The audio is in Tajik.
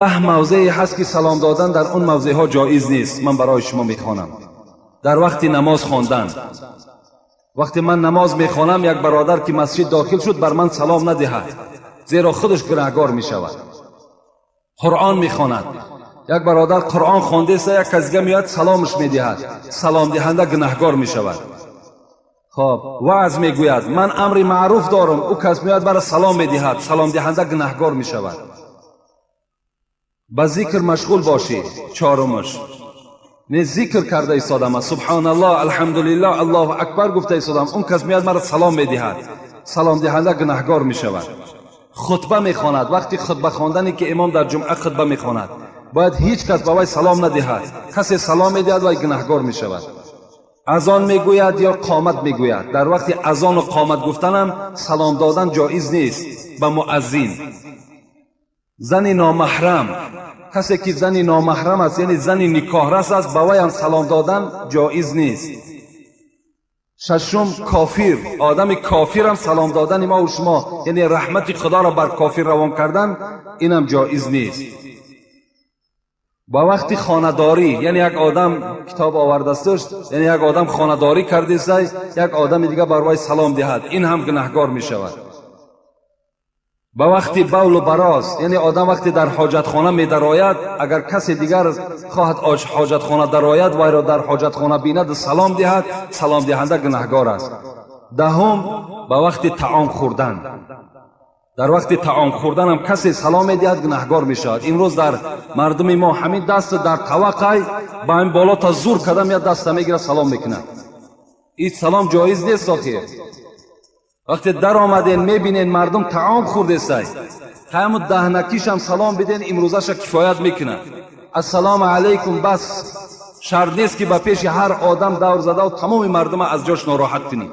10 мавзее ҳаст, ки салом додан дар он мавзеъҳо ҷоиз нест. Ман барои шумо мехонам. Дар вақти намоз хондан, вақте ман намоз мехонам, як бародар ки масҷид дохил шуд, бар ман салом надиҳад, зеро худаш гунаҳгор мешавад. Қуръон мехонад, як бародар Қуръон хондеста, як кас дига меояд, саломаш медиҳад, саломдиҳанда гунаҳгор мешавад. Хоб, ваъз мегӯяд, ман амри маъруф дорам, ӯ кас меояд, бара салом медиҳад, саломдиҳанда гунаҳгор мешавад. Ба зикр машғул бошӣ. Чорумаш, не, зикр карда истодам, субҳоналлоҳ, алҳамдулиллоҳ, аллоҳу акбар гуфта истодам, он кас меояд, маро салом медиҳад, саломдиҳанда гунаҳгор мешавад. Хутба мехонад, вақти хутба хондане ки имом дар ҷумъа хутба мехонад, бояд ҳеҷ кас ба вай салом надиҳад. Касе салом медиҳад, вай гунаҳгор мешавад. Азон мегӯяд ё қомат мегӯяд, дар вақти азону қомат гуфтанам салом додан ҷоиз нест ба муаззин. Зани номаҳрам, касе ки зани номаҳрам аст, яъне зани никоҳрас аст, ба вайам салом додан ҷоиз нест. Шашум, кофир, одами кофирам салом додани мову шумо, яъне раҳмати Худоро бар кофир равон кардан, инам ҷоиз нест. Ба вақти хонадорӣ, яъне як одам китоб овардасташ, яъне як одам хонадорӣ кардесай, як одами дига бар вай салом диҳад, ин ҳам гунаҳгор мешавад. Ба вақти бавлу бароз, яъне одам вақте дар ҳоҷатхона медарояд, агар касе дигар хоҳад ҳоҷатхона дарояд, вайро дар ҳоҷатхона бинаду салом диҳад, саломдиҳанда гунаҳгор аст. Даҳум, ба вақти таом хӯрдан, дар вақти таом хӯрданам касе салом медиҳад, гунаҳгор мешавад. Имрӯз дар мардуми мо ҳамин даст дар тавақай ба ҳамин боло та зур карда меяд, даста мегирад, салом мекунад. Ин салом ҷоиз нест. Охир, вақте даромаден, мебинен, мардум таом хӯрдесай, ҳаму даҳнакишам салом биден, имрӯзаша кифоят мекунад. Ассалому алайкум, бас. Шарт нест, ки ба пеши ҳар одам давр задаву тамоми мардума аз ҷош нороҳат кунӣ.